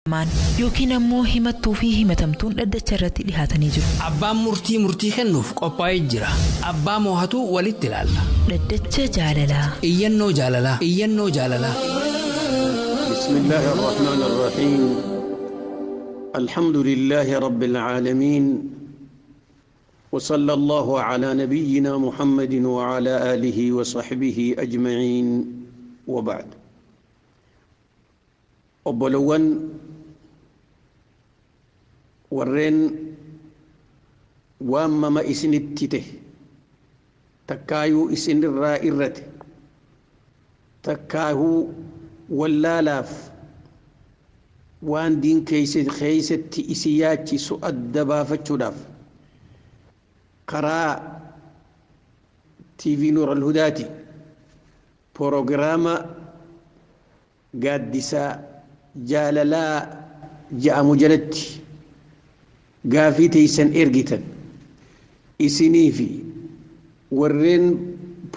Himatamaan yookiin ammoo himattuu fi himatamtuun dhaddacha irratti dhihaatanii jiru. Abbaan murtii murtii kennuuf qophaa'ee jira. Abbaa moohatu walitti ilaalla. Dhaddacha jaalalaa. Iyyannoo jaalalaa. Iyyannoo jaalalaa. بسم الله الرحمن الرحيم الحمد لله رب العالمين وصلى الله على نبينا محمد وعلى آله وصحبه أجمعين وبعد أبلون ورين وأما ما إسن التته تكايو إسن الرائرة تكاهو wallaalaaf waan diin keeysatti isi yaachisu adda baafachuudhaaf karaa TV Nuur al-Hudaati proogiraama gaaddisaa jaalalaa ja'amu jalatti gaafii teeysan ergitan isinii fi warreen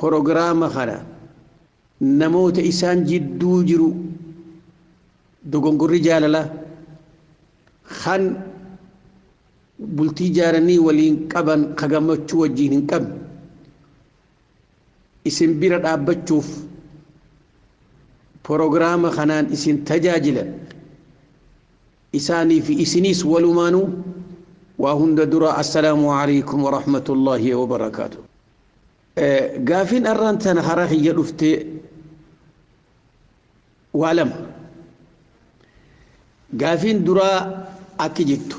proogiraama kana namoota isaan jidduu jiru dogongorri jaalalaa kan bultii jaaranii waliin qaban ka gammachuu wajjiin hin qabne isin bira dhaabbachuuf proogiraama kanaan isin tajaajilan isaanii fi isiniis walumaanuu waa hunda dura assalaamu alaikum warahmatullaahi wabarakaatu. Gaafiin arraan tana hara kiyya dhuftee waa lama. Gaafiin duraa akki jettu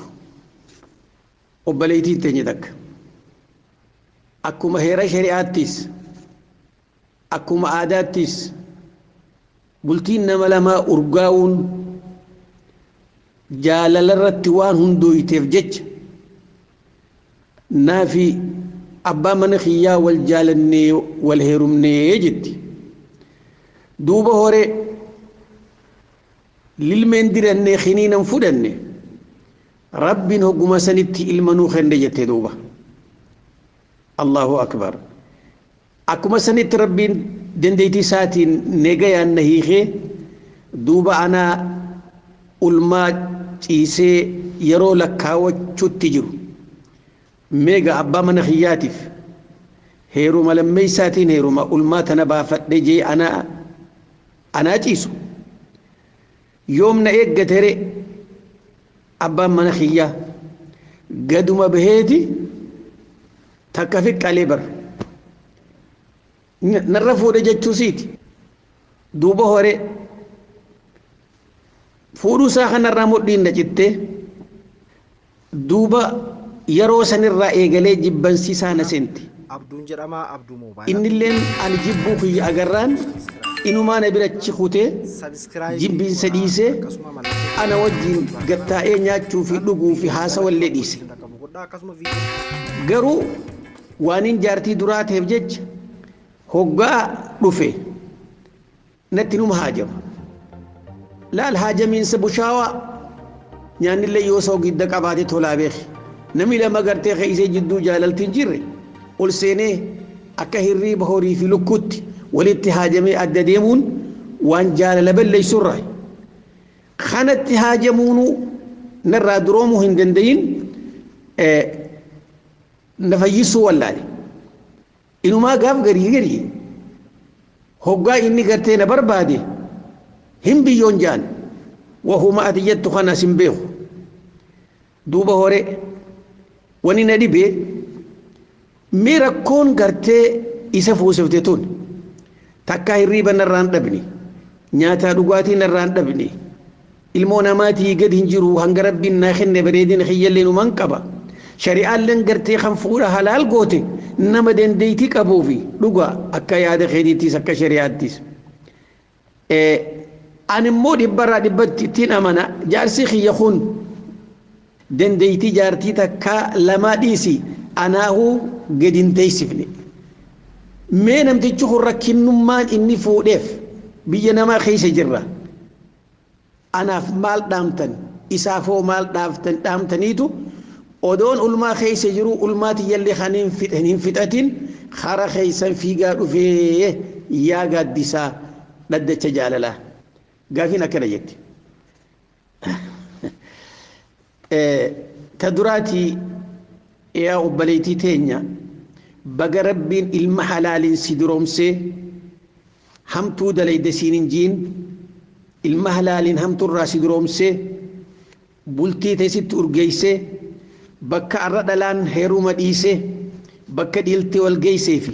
obboleettiin teenya takka. Akkuma heera shari'aattis akkuma aadaattis bultiin nama lamaa urgaa'uun jaalalarratti waan hundooyteef jecha naafi abbaa mana kiyyaa wal jaalannee wal heerumnee jetti. Duuba horee lilmeen dirannee kiniinan fudhanne rabbiin hogguma sanitti ilma nuu kenne jette duuba. Allahu akbar. Akkuma sanitti rabbiin dandeettii isaatiin negayaan na hiikee duuba anaa ulmaa ciisee yeroo lakkaawwachuutti jiru. Meega abbaa mana kiyyaatiif heeruma lammeessaatiin heeruma ulmaa tana baafadhe jee anaa ciisu. Yoom na eeggatere abbaan mana kiyyaa gaduma baheeti takka fiqqalee bar. Narra fuudhe jechuusiiti. Duuba horee fuudhuu isaa kanarraa mudhiin na cittee duuba yeroo sanirraa eegalee jibbansiisaa na seenti. Abduun jedhama Abduu Moobaayil. Innilleen ani jibbuu kiyya agarraan inumaa na bira achi kutee jibbiinsa dhiisee ana wajjin gattaa'ee nyaachuu fi dhuguu fi haasawallee dhiise. Garuu waanin jaartii duraa ta'eef jecha hoggaa dhufe natti numa haajama. Laal haajamiinsa bushaawaa nyaannillee yoo soo gidda qabaate tolaa beeki. Namni lama gartee keeysee jidduu jaalaltiin jirre ol seenee akka hirriiba horii fi lukkuutti walitti haajamee adda deemuun waan jaalala balleessurra. Kanatti haajamuunuu narraa duroomuu hin dandayin na fayyisuu wallaale. Inumaa gaaf garii garii hoggaa inni gartee na barbaade hin biyyoon jaan wahuma ati jettu kanas hin beeku. Duuba horee wani na dhibee mee rakkoon gartee isa fuusifte tun takkaa hirriiba narraan dhabne nyaataa dhugaatii narraan dhabne ilmoo namaatii gad hin jiru hanga rabbiin naa kenne bareedina kiyyallee numan qaba shari'aalleen gartee kan fuudha halaal goote nama dandeettii qabuufi dhugaa akka yaada keetiittis akka shari'aattis. Ani immoo dhibbarraa dhibbatti ittiin amana jaarsi kiyya kun dandeettii jaartii takkaa lamaa dhiisi anaahuu gadi hin teessifne. Mee namtichi kun rakkinnummaan inni fuudheef biyya namaa keessa jirra. Anaaf maal dhaamtan isaafoo maal dhaamtan dhaamtaniitu odoon ulmaa keessa jiru ulmaa tiyyallee kan hin fixatin hara keessan fiigaa dhufee yaa gaaddisaa dhaddacha jaalalaa. Gaafiin akkana jetti. Ta duraatii yaa obboleettii teenya, baga rabbiin ilma halaaliin si duroomsee hamtuu dalayde siin hin jiin, ilma halaaliin hamtuurraa si duroomsee bultii teessitti urgeessee, bakka arra dhalaan heeruma dhiisee bakka dhiiltee wal geessee fi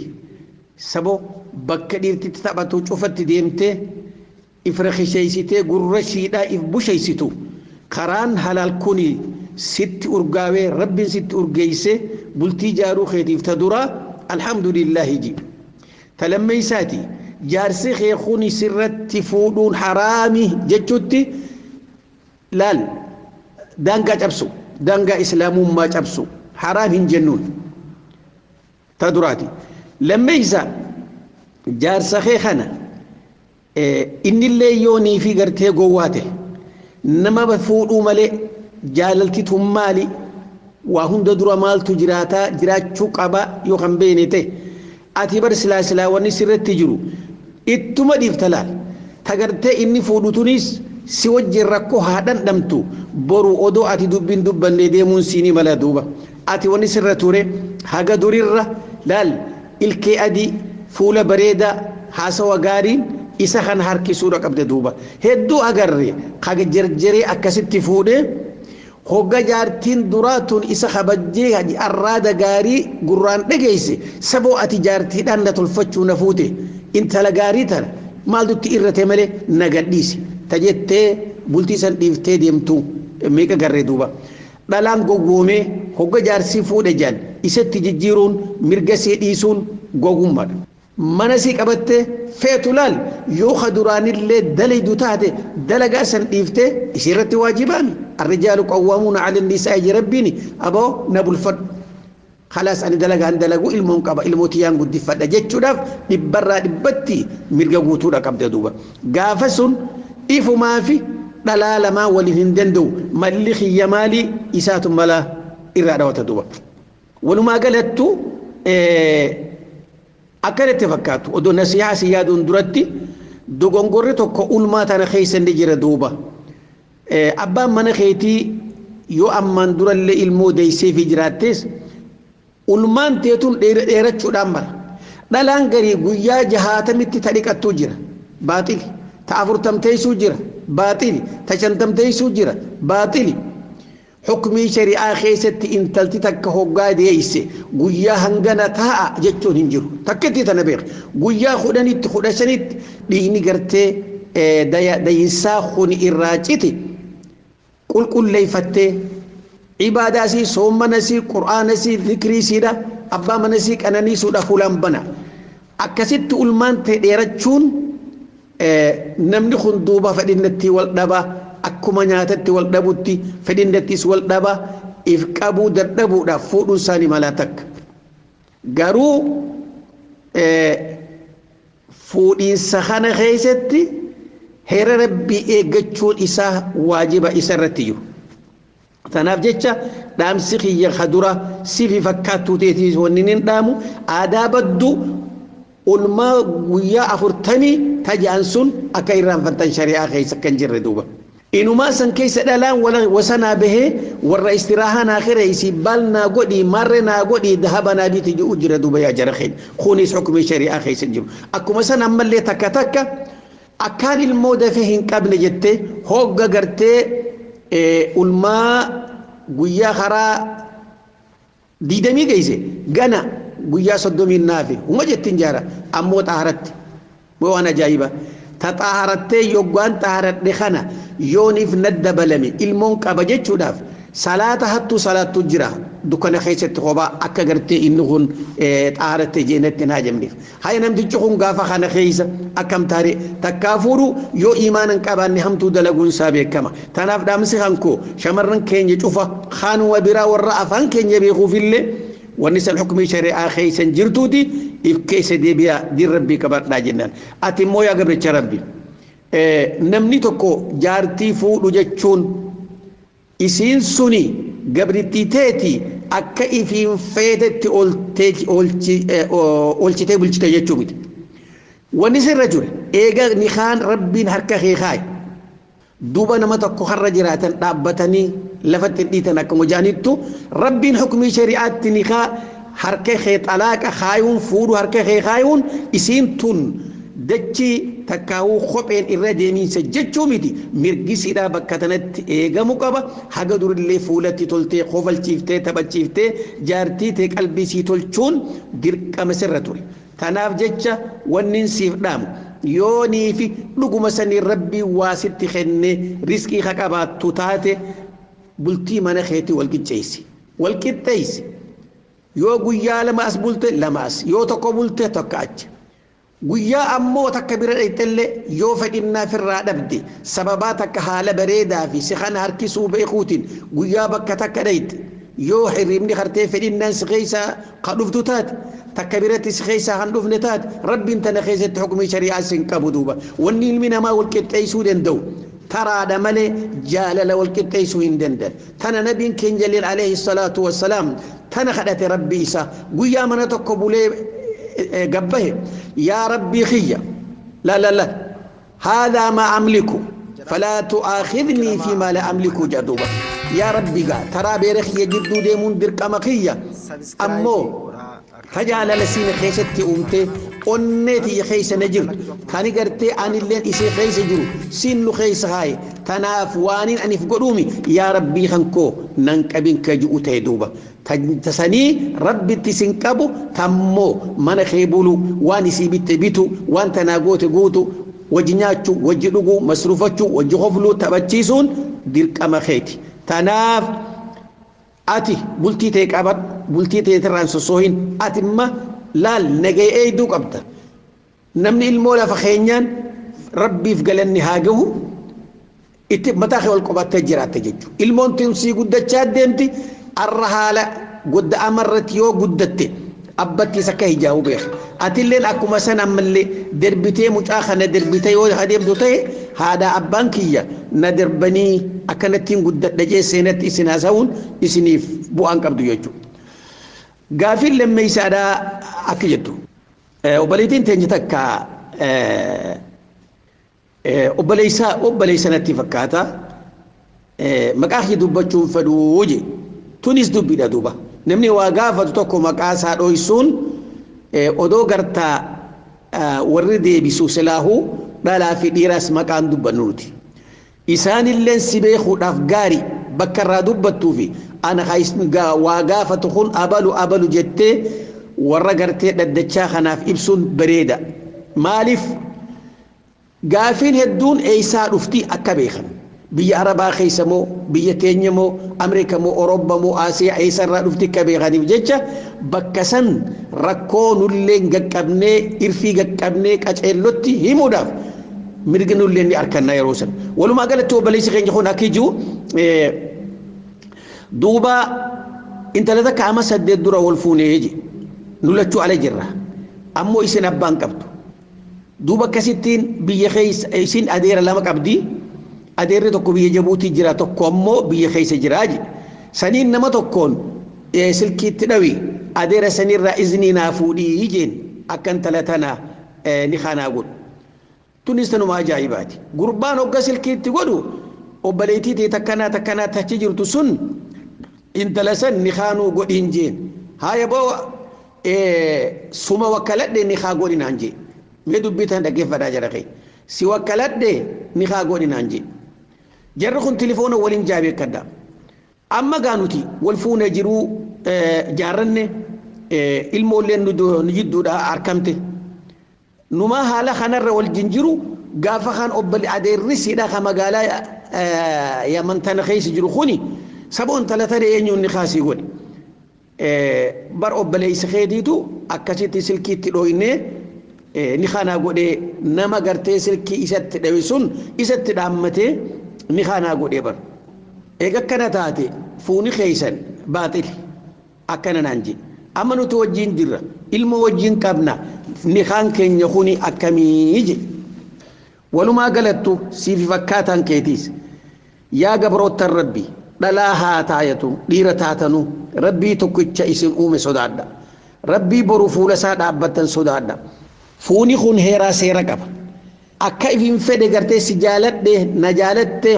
sabo bakka dhiirtitti taphatu cufatti deemtee if rakisheessitee gurra shiidhaa if busheessitu, karaan halaal kuni sitti urgaawee rabbiin sitti urgeessee bultii jaaruu keetiif ta duraa alhamdulillaahi ji. Ta lammeeysaati, jaarsi kee kuni sirratti fuudhuun haraami jechuutti laal daangaa cabsu, daangaa islaamummaa cabsu, haraam hin jennuun ta duraati. Lammeeysa, jaarsa kee kana innillee yoonii fi gartee gowwaate nama fuudhuu malee jaalalti tun maali, waa hunda dura maaltu jiraataa jiraachuu qaba yoo kan beene ta'e, ati bar silaa silaa wanni sirratti jiru ittuma dhiifta laal. Tagartee inni fuudhu tunis si wajjin rakkoo haa dhandhamtu, boru odoo ati dubbiin dubbanne deemuun siinii mala. Duuba ati wanni sirra ture haga durirra laal ilkee adii fuula bareedaa haasawa gaariin isa kan harkisuudha qabde. Duuba hedduu agarre kaga jarjaree akkasitti fuudhee hogga jaartiin duraatuun isa kabajjee arraada gaarii gurraan dhageesse, saboo ati jaartiidhaan na tolfachuu na fuute, intala gaarii tana maaltutti irrate malee na gadhiisi ta jettee bultii san dhiiftee deemtu meeqa garree. Duuba dhalaan gowwoomee hogga jaarsii fuudhe jaan isatti jijjiiruun mirga see dhiisuun gowwummaadha. Mana sii qabattee feetu laal yoo ka duraanillee dalaydu taate dalagaa san dhiiftee isiirratti waajibaami. Arrijaalu qawwaamuuna cala nisaa'i rabbiini aboo na bulfadhu. Khalaas ani dalagaan dalagu ilmoon qaba, ilmoo tiyyaan guddifadha jechuudhaaf dhibbarraa dhibbatti mirga guutuudha qabda. Duuba gaafa sun ifumaa fi dhalaa lamaa waliin hin danda'u, malli xiyya maalii isaatu mala irraa dhawata. Duuba walumaa galattu akkanatti fakkaatu odoo nasihaa si yaaduun duratti dogongorri tokko ulmaa tana keessa ni jira. Duuba abbaan mana keetii yoo ammaan durallee ilmoo deessee fi jiraattees ulmaan teetuun dheerachuudhaan mala. Dhalaan garii guyyaa 60tti ta dhiqattuu jira, baaxili. Ta 40 teessuu jira, baaxili. Ta 50 teessuu jira, baaxili. Hukmii shari'aa keessatti intalti takka hoggaa deeyse guyyaa hangana taa'a jechuun hin jiru. Takkitti tana beek, guyyaa 10tti 15tti dhiigni gartee dayinsaa kun irraa citi qulqulleeffattee ibaadaasii, soommanasii, qur'aanasii, zikriisiidha, abbaa manasii qananiisuudha fuulaan bana. Akkasitti ulmaan ta'e dheerachuun namni kun duuba fedhinnatti wal dhaba, akkuma nyaatatti wal dhabutti fedhinnattis wal dhaba, if qabuu dadhabuudhaaf fuudhuun isaanii malaa takka. Garuu fuudhiinsa kana keessatti heera rabbii eeggachuun isaa waajiba isa irratti jiru. Tanaaf jecha dhaamsi kiyya kadura sifi fakkaattuu teetiis wanni hin dhaamu, aadaa baddu ulmaa guyyaa 40 tajaan sun akka irraanfattan, shari'aa keessa kan jirre. Duuba. Inumaa san keessa dhalaan wasanaa bahee warra istiraahaa naa kireessi, baal naa godhii, marre naa godhii, dahaba naa biti ji'u jira. Duuba yaa jara keenya, kunis hukumii shari'aa keessa jiru. Akkuma san ammallee takka takka akkaan ilmoo dafee hin qabne jettee hogga gartee ulmaa guyyaa karaa 20 geesse gana guyyaa 30 naafe huma jettiin jaara, ammoo xaaharatti waan ajaa'iba ta xaaharattee yoggaan xaaharadhe kana yooniif nadda balame ilmoon qaba jechuudhaaf salaata hattuu salaattu jira dukkana keessatti kophaa akka gartee inni kun xaaharattee jeenatti hin haajamneef. Haya, namtichi kun gaafa kana keessa akkam taare takkaa fuudhu yoo imaana hin qabaanne hamtuu dalaguun isaa beekama. Tanaaf dhaamsi hankoo shamarran keenya cufa kaanuma biraa warra afaan keenya beekuufillee wanni san hukumii shari'aa keessa jirtuuti if keessa deebi'aa diin rabbii qabadhaa jennaan. Ati immoo yaa gabricha rabbi, namni tokko jaartii fuudhu jechuun isiin suni gabrittii teeti akka ifiin feetetti oolchitee bulchite jechuu miti. Wanni sirra jiru eega nikaan rabbiin harka kee kaaye. Duuba nama tokko har'a jiraatan dhaabbatanii lafatti dhiitan akkuma jaanittu rabbiin hukumii shari'aatti nikaa harka kee xalaaqa kaayuun fuudhu harka kee kaayuun isiin tun dachii takkaawuu kopheen irra deemiinsa jechuu miti mirgi siidhaa bakka tanatti eegamu qaba haga durillee fuulatti toltee kofalchiiftee taphachiiftee jaartii tee qalbii sii tolchuun dirqama sirra ture tanaaf jecha wannin siif dhaamu yoonii fi dhuguma sanii rabbii waa sitti kennee riskii ha qabaattu taate bultii mana keetii walqixxeessi walqixxeessi yoo guyyaa lama as bulte lama as yoo tokko bulte tokko achi guyyaa ammoo takka bira dhayxellee yoo fedhinnaa firraa dhabde sababaa takka haala bareedaa fi si kana harkisuu beekuutiin guyyaa bakka takka dhayxe yoo hirribni hartee fedhinnaan si keessaa ka dhuftu taate takka biratti si keessaa kan dhufne taate rabbiin tana keessatti hukumii shari'aa sin qabu duuba wanni ilmi namaa wal qixxeessuu danda'u taraadha malee jaalala wal qixxeessuu hin danda'an tana nabiin keenya illeen alayhi salaatu wassalaam tana kadhate rabbi isaa guyyaa mana tokko bulee gabbahe yaa rabbii kiyya la la la haadaa maa amliku falaa tu'aakhidnii fi maa la amliku jedhuuba yaa rabbi gaa taraa beera kiyya jidduu deemuun dirqama kiyya ammoo tajaalala siin keessatti uumtee onnee tiyya keessa na jirtu kani gartee anilleen isee keessa jiru siin nu keessa haaye tanaaf waanin anif godhuumi yaa rabbii kan koo nan qabin ka ji'u ta'e duuba tasanii rabbitti sin qabu tammoo mana kee bulu waan isii bitte bitu waan tanaa goote guutu wajji nyaachuu wajji dhuguu masruufachuu wajji hofluu taphachiisuun dirqama keeti tanaaf ati bultii ta'e qabadhu bultii ta'e irraan sossoohin ati imma laal nagee eeyduu qabda namni ilmoo lafa keenyaan rabbiif galanni haa gahu itti mataa kee ol qabattee jiraatte jechuudha ilmoon tun sii guddachaa deemti arra haala godda amarratti yoo guddatte abbattis akka hijaa'u beeka atilleen akkuma san ammallee derbitee mucaa kana derbitee yoo adeemtu ta'e haadha abbaan kiyya na derbanii akkanattiin guddadha jee seenatti isin haasa'uun isiniif bu'aan qabdu jechuudha. Gaafiin lammeessaadhaa akka jettu obboleettiin teenya takka obboleessaa obboleessa natti fakkaata maqaa kee dubbachuun fedhuu je tunis dubbiidha duuba namni waa gaafatu tokko maqaa isaa dhoysuun odoo gartaa warri deebisu silaahuu dhalaa fi dhiiraas maqaan dubbannu nuti. Isaanilleen si beekuudhaaf gaari bakka irraa dubbattuu fi ana waa gaafatu kun abalu abalu jettee warra gartee dhaddachaa kanaaf ibsuun bareeda. Maaliif gaafiin hedduun eessaa dhufti akka beekan. Biyya Arabaa keessa moo biyya teenya moo Ameerika moo Orooba moo Asiyaa eessa irraa dhufti akka beekaniif jecha bakka san rakkoo nullee gaqqabnee irfii gaqqabnee qaceellotti himuudhaaf mirga nullee ni arganna yeroo san. Walumaa galatti obboleessi keenya kun akka jiru duuba intala takka ama 8 dura wal fuunee je nu lachuu ala jirra ammoo isin abbaan qabdu. Duuba akkasittiin biyya keessa isin adeera lama qabdi. Adeerri tokko biyya Jabuutii jira tokko ammoo biyya keessa jira je. Saniin nama tokkoon silkiitti dhawi adeera sanirraa iznii naa fuudhii jeen akka intala tana ni kanaa godhu. Tunis tanuma ajaa'ibaati. Gurbaan hogga silkiitti godhu obboleettii ta'e takkanaa takkanaa tachi jirtu sun intala san ni kaanuu godhiin jeen. Haaya boo suma wakkaladhe ni kaa godhinaan jee. Mee dubbii tana dhaggeeffadhaa jara kee. Si wakkaladhe ni kaa godhinaan jee. Jarri kun tilifoona waliin jaabeekkadha. Amma gaa nuti wal fuune jiruu jaarranne ilmoolleen nu jidduudha argamte. Numaa haala kanarra wal jinjiru gaafa kan obbali adeerri siidha ka magaalaa Yaman tana keessa jiru kuni saba intala tana eenyuun ni kaasii godhe. Bar obboleessa keetiitu akkasitti silkiitti dhooynee ni kanaa godhee nama gartee silkii isatti dhawe sun isatti dhaammatee ni kanaa godhee bar. Eega akkana taate fuuni keessan baaxili akkana naan jedhe. Amma nuti wajjin jirra ilma wajjin qabna nikaan keenya kuni akkamii jedhe. Walumaa galattu siif fakkaataan keetiis yaa gabroottan rabbi dhalaa haa taayatu dhiira taatanu rabbii tokkicha isin uume sodaadha. Rabbii boru fuula isaa dhaabbattan sodaadha. Fuuni kun heeraa seera qaba. Akka ifin fedhe gartee si jaaladhe na jaalatte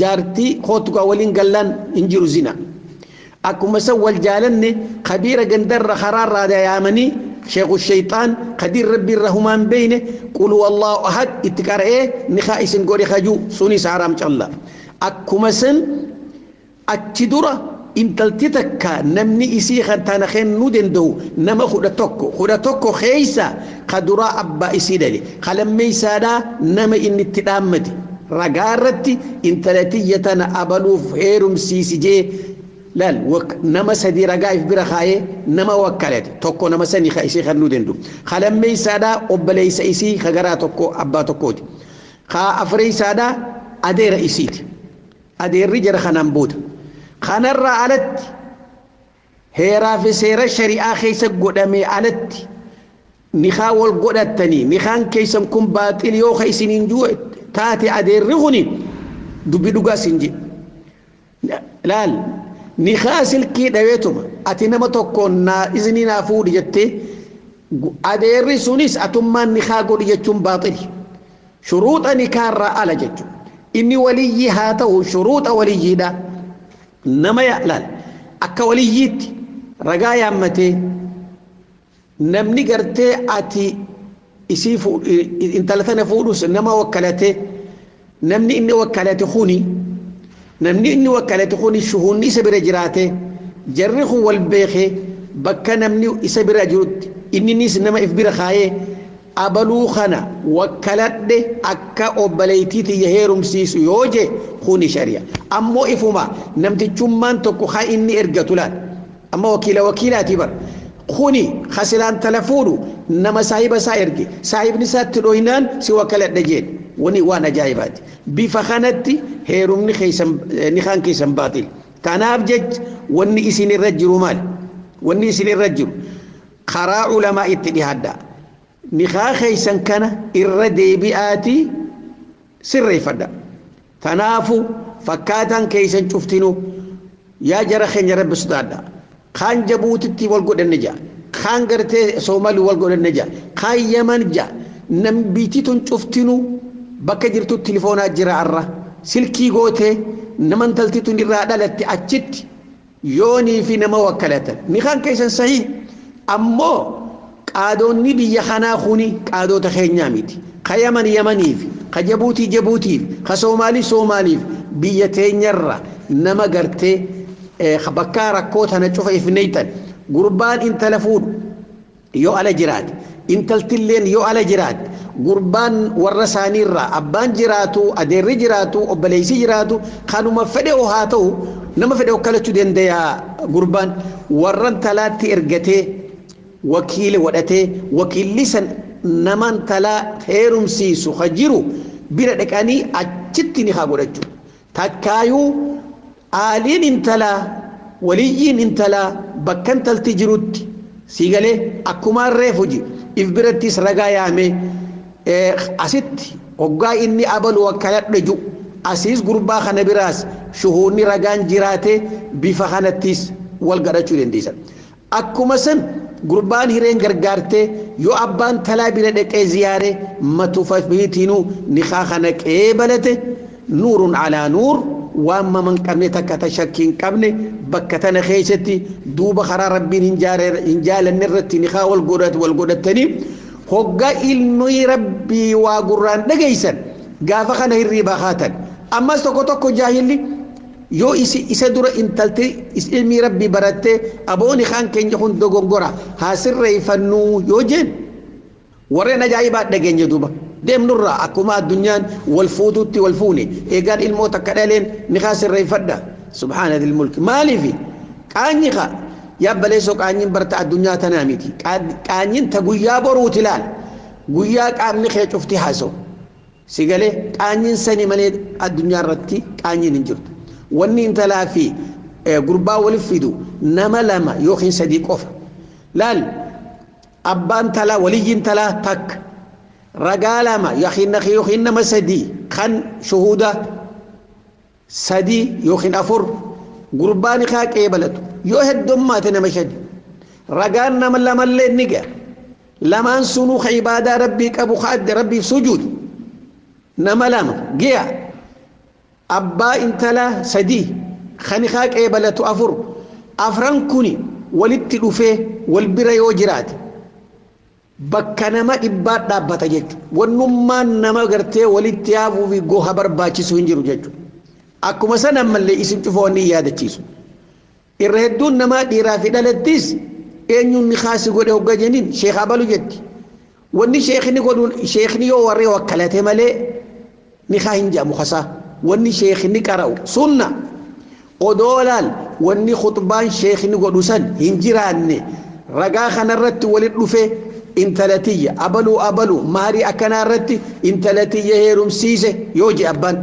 jaartii kootugaa waliin gallaan hin jiru zina. Akkuma san wal jaalanne kabiira gandarra karaarraa yaamanii sheekhu shayxaan kadiir rabbi irra humaan beeyne qul wallaahu ahad itti qara'ee nikaa isin godhe kajuu sunis haraam calla. Akkuma san achi dura intalti takka namni isii kan tana kennuu danda'u nama 11 11 keessa ka duraa abbaa isii dhale ka lammeeysaadhaa nama inni itti dhaammate ragaa irratti intala tiyya tana abaluuf heerumsiisi jee laal nama sadii ragaa if bira kaayee nama wakkalate tokko nama sanii ka isii kennuu danda'u ka lammeeysaadhaa obboleeysa isii ka garaa tokko abbaa tokkooti ka afreeysaadhaa adeera isiiti adeerri jara kanaan booda. Kanarraa alatti heeraa fi seera shari'aa keessa godhame alatti nikaa wal godhattanii nikaan keessan kun baaxil yoo ka isiniin jiru taate adeerri kuni dubbi dhugaa isin jedhe. Laal nikaa silkii dhaweetuma ati nama tokkoon naa isinii naa fuudhi jettee adeerri sunis atummaan nikaa godhi jechuun baaxili. Shuruuxa nikaarraa ala jechuudha. Inni waliyyii haa ta'u shuruuxa waliyyiidha. Nama laal akka waliyyiitti ragaa yaammatee namni gartee ati isii intala tana fuudhus nama wakkalatee namni inni wakkalate kuni namni inni wakkalate kuni shuhunni isa bira jiraate jarri kun wal beekee bakka namni isa bira jirutti inninis nama if bira kaayee abaluu kana wakkaladhe akka obboleettii tiyya heerumsiisu yoo je kuni shari'a. Ammoo ifuma namtichummaan tokko haa inni ergatu laal. Amma wakiila wakiilaati bar. Kuni khasilaan tala fuudhu nama saahiba isaa erge saahibni isaatti dhohinaan si wakkaladhe jeen wani waan ajaa'ibaati. Bifa kanatti heerumni keessan nikaan keessan baatil. Tanaaf jecha wanni isin irra jiru maali? Wanni isin irra jiru karaa ulamaa itti dhiyaadhaa. Nikaa keessan kana irra deebi'aatii sirreeffadha. Tanaafu fakkaataan keessan cuftinu yaa jara keenya rabbi sodaadha. Kaan Jabuutitti wal godhanne ja'a. Kaan gartee Soomaalii wal godhanne ja'a. Kaan Yaman ja'a. Nambiitii tun cuftinu bakka jirtu tilifoonaa jira arra. Silkii gootee nama intalti tun irraa dhalatte achitti yoonii fi nama wakkalatan. Nikaan keessan sahii ammoo qaadonni biyya kanaa kuni qaadota keenyaa miti. Ka Yaman Yamaniif, ka Jabuutii Jabuutiif, ka Soomaalii Soomaaliif biyya teenyarra nama gartee bakka rakkoo tana cufa if neeytan gurbaan intala fuudhu yoo ala jiraate intaltilleen yoo ala jiraate gurbaan warra isaaniirraa abbaan jiraatu adeerri jiraatu obboleessi jiraatu kanuma fedhe haa ta'u nama fedhe okkalachuu danda'a gurbaan warra intalaatti ergatee wakiila godhatee wakiilli san nama intalaa heerumsiisu ka jiru bira dhaqanii achitti ni haa godhachuu takkaayuu aaliin intalaa waliyyiin intalaa bakka intalti jirutti sii galee akkumaan reefu ji if birattis ragaa yaamee asitti hoggaa inni abalu wakkaladhe ju asiis gurbaa kana biraas shuhuunni ragaan jiraate bifa kanattis wal gadhachuu dandeessan. Akkuma san gurbaan hireen gargaartee yoo abbaan talaa bira dhaqee ziyaare matufa biitiinuu nikaa kana qeebalate nuurun alaa nuur waan maman qabne takka ta shakkii hin qabne bakka tana keessatti duuba karaa rabbiin hin jaalanne irratti nikaa wal godhatanii hoggaa ilmi rabbii waa gurraan dhageessan gaafa kana hirriibaa haatan ammas tokko tokko jaahilli yoo isa dura intalti ilmi rabbii barattee abooni kaan keenya kun dogongora haa sirreeffannuu yoo jeen warreen ajaa'ibaa dhageenya duuba deemnurraa akkuma addunyaan wal fuututti wal fuune eegaan ilmoo takka dhaleen ni kaa sirreeffadha subhaana dil mulki maaliifi qaanyi kaa yaabbaleessoo qaanyiin barta addunyaa tanaa miti qaanyiin ta guyyaa boruuti laal guyyaa qaamni kee cufti haasa'u si galee qaanyiin sani malee addunyaa irratti qaanyiin hin jirtu. Wanni intalaa fi gurbaa waliif fidu nama lama yookiin sadii qofa. Laal abbaan talaa waliyyiin talaa takka ragaa lama yookiin nama sadii kan shuhuuda sadii yookiin afur gurbaan kaa qeebalatu yoo heddummaate nama shani ragaan nama lamallee ni ga'a lamaan sunuu ka ibaadaa rabbii qabu ka adda rabbiif sujuudu. Nama lama giya abbaa intalaa sadii kan haa qeebalatu afur afran kuni walitti dhufee wal bira yoo jiraate bakka nama dhibbaa dhaabbata jechuudha. Wannummaan nama gartee walitti yaafuu fi goha barbaachisu hin jiru jechuudha. Akkuma sana ammallee isin cufoo ni yaadachiisu. Irra hedduun namaa dhiiraa fi dhalattis eenyuun ni kaasi godhe hogga jeniin sheekh abalu jetti. Wanni sheekni godhuun sheekni yoo warree wakkalate malee ni kaa hin jedhamu kasaa. Wanni sheekni qara'u sunna odoo laal wanni khutbaan sheekni godhu san hin jiraanne ragaa kanarratti walit dhufee intalatiyya abaluu abaluu maarii akkanaa irratti intalatiyya heerumsiise yoo je abbaan.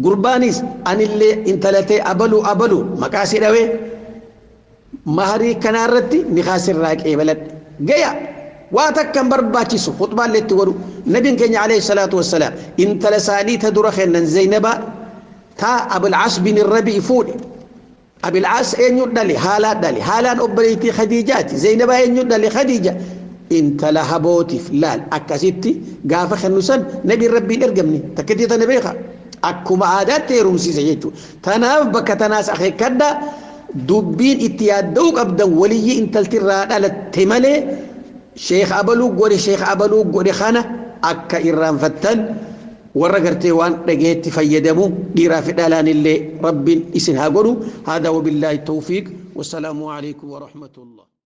Gurbaanis anillee intalatee abaluu abaluu maqaa si dhawee maharii kanaa irratti ni kaasirraa qeebaladhe. Gaya waa takka hin barbaachisu khutbaallee itti godhu nabiin keenya alayhi salaatu wassalaam intala isaanii ta dura kennan Zaynabaa taa Abilcaas bin Rabii fuudhe. Abilcaas eenyu dhale haalaan dhale haalaan obboleettii Khadiijaati Zaynabaa eenyu dhale Khadiija intala habootiif laal akkasitti gaafa kennu san nabiin rabbiin ergamne takkitii tana beeka. Akkuma aadaatti heerumsiise jechuudha. Tanaaf bakka tanaas akeekkadha dubbiin itti yaadda'uu qabdan waliyyi intaltirraa dhalatte malee sheekh abaluu godhe sheekh abaluu godhe kana akka irraanfattan warra gartee waan dhageetti fayyadamu dhiiraa fi dhalaan illee rabbiin isin haa godhu. Haadaa wabillaahi tawfiiq. Wassalaamu alaikum wa rahmatullah.